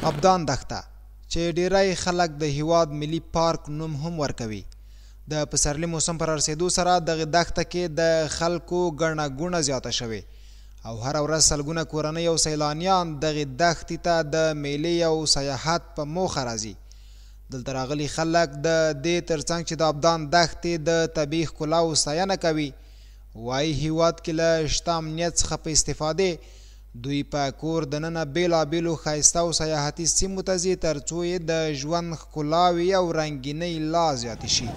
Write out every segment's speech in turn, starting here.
ابدان دښته چې ډیری خلک د هیواد ملي پارک نوم هم ورکوي، د پسرلي موسم په رارسېدو سره دغې دښته کې د خلکو ګڼه ګوڼه زیاته شوې او هره ورځ سلګونه کورنۍ او سیلانیان دغې دښتې ته د میلې او سیاحت په موخه راځي. دلته راغلي خلک د دې ترڅنګ چې د ابدان دښتې د طبیعي ښکلاوو ستاینه کوي، وايي هیواد کې له شته امنیت څخه په استفادې دوی په کور دننه بېلابېلو ښایسته او سیاحتي سیمو ته ځي ترڅو یې د ژوند ښکلاوې او رنګینۍ لا زیاتې شي.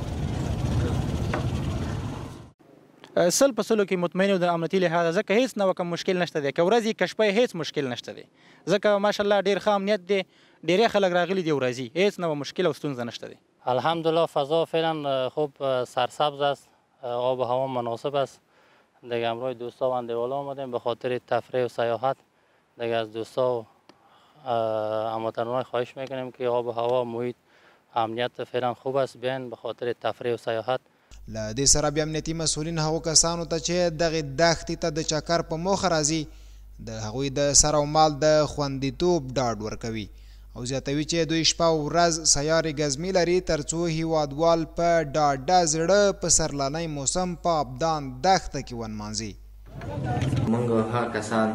سل په سلو کې مطمئن یو د امنیتي لحاظه، ځکه هیڅ نوع کوم مشکل نشته دی، که ورځ وي که شپه وي هیڅ مشکل نشته دی، ځکه ماشاءالله ډیر ښه امنیت دی، ډیری خلک راغلي دي او راځي، هیڅ نوع مشکل او ستونزه نشته دی. الحمدلله فضا فعلا خوب سرسبز است، آب و هوا مناسب است، دیگه همراه دوستا و اندیوالا آمدیم به خاطر تفریح و سیاحت. دیگه از دوستا و هموطنان خواهش میکنیم که آب و هوا، محیط، امنیت فعلا خوب است، بیاین به خاطر تفریح و سیاحت. له دې سره بیا امنیتي مسؤلین هغو کسانو ته چې دغې دښتې ته د چکر په موخه راځي، د هغوی د سر او مال د خوندیتوب ډاډ ورکوي او زیاتوي چې دوی شپه او ورځ سیارې ګزمې لري ترڅو هیوادوال په ډاډه زړه پسرلنی موسم په ابدان دښته کې ونمانځي. موږ هغه کسان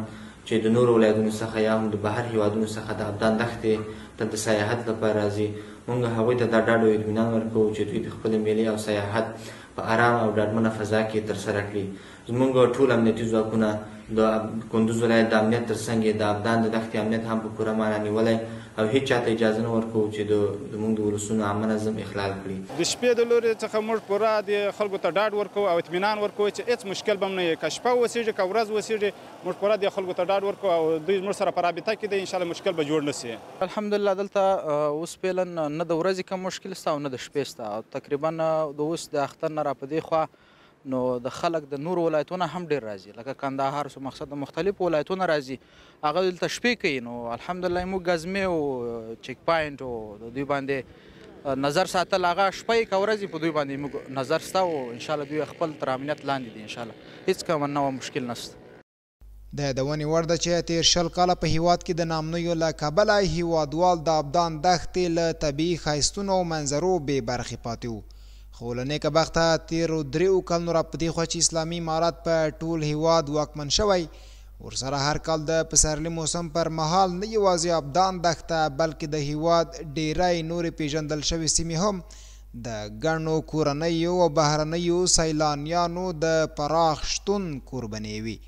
چې د نورو ولایتونو څخه یا هم د بهر هیوادونو څخه د ابدان دښتې ته د سیاحت لپاره راځي، موږ هغوی ته دا ډاډ او اطمینان ورکوو چې دوی د خپلې میلې او سیاحت په ارامه او ډاډمنه فضا کې ترسره کړي. زموږ ټول امنیتي ځواکونه د کندوز ولایت د امنیت ترڅنګ یې د ابدان د دښتې امنیت هم په پوره معنا نیولی او هیڅ چاته اجازه نه ورکوو چې د زموږ د ولسونو عامه نظم اخلال کړي. د شپې د لورې څخه موږ پوره د خلکو ته ډاډ ورکوو او اطمینان ورکوو چې هیڅ مشکل به هم نه وي، که شپه اوسېږي که ورځ اوسېږي، موږ پوره د خلکو ته ډاډ ورکوو او دوی زموږ سره په رابطه کې دي، انشاءالله مشکل به جوړ نه شي. الحمدلله دلته اوس فعلا نه د ورځې کوم مشکل شته او نه د شپې شته، تقریبا د اوس د اختر نه را په دې خوا نو د خلک د نورو ولایتونو هم ډیر راځي، لکه کندهار سو مقصد د مختلفو ولایتونو راځي، هغه دلته شپې کوي. نو الحمدلله موږ ګزمې او چیک پاینټ او د دوی باندې نظر ساتل، هغه شپه یې که ورځ یې په دوی باندې موږ نظر سته او انشاءالله دوی خپل تر امنیت لاندې دي، انشاءالله هیڅ کوم نوع مشکل نشته. د یادونې وړ ده چې تېر 20 کاله په هیواد کې د ناامنیو له کبله هیوادوال د ابدان دښتې له طبیعي ښایستونو او منظرو بې برخې پاتې وو، خو له نیکه بخته تېرو 3 کلونو را په دې خوا چې اسلامي امارت په ټول هیواد واکمن شوی، ورسره هر کال د پسرلي موسم پر مهال نه یوازې ابدان دښته بلکې د هیواد ډیری نورې پیژندل شوې سیمې هم د ګڼو کورنیو او بهرنیو سیلانیانو د پراخ شتون کوربنې وي.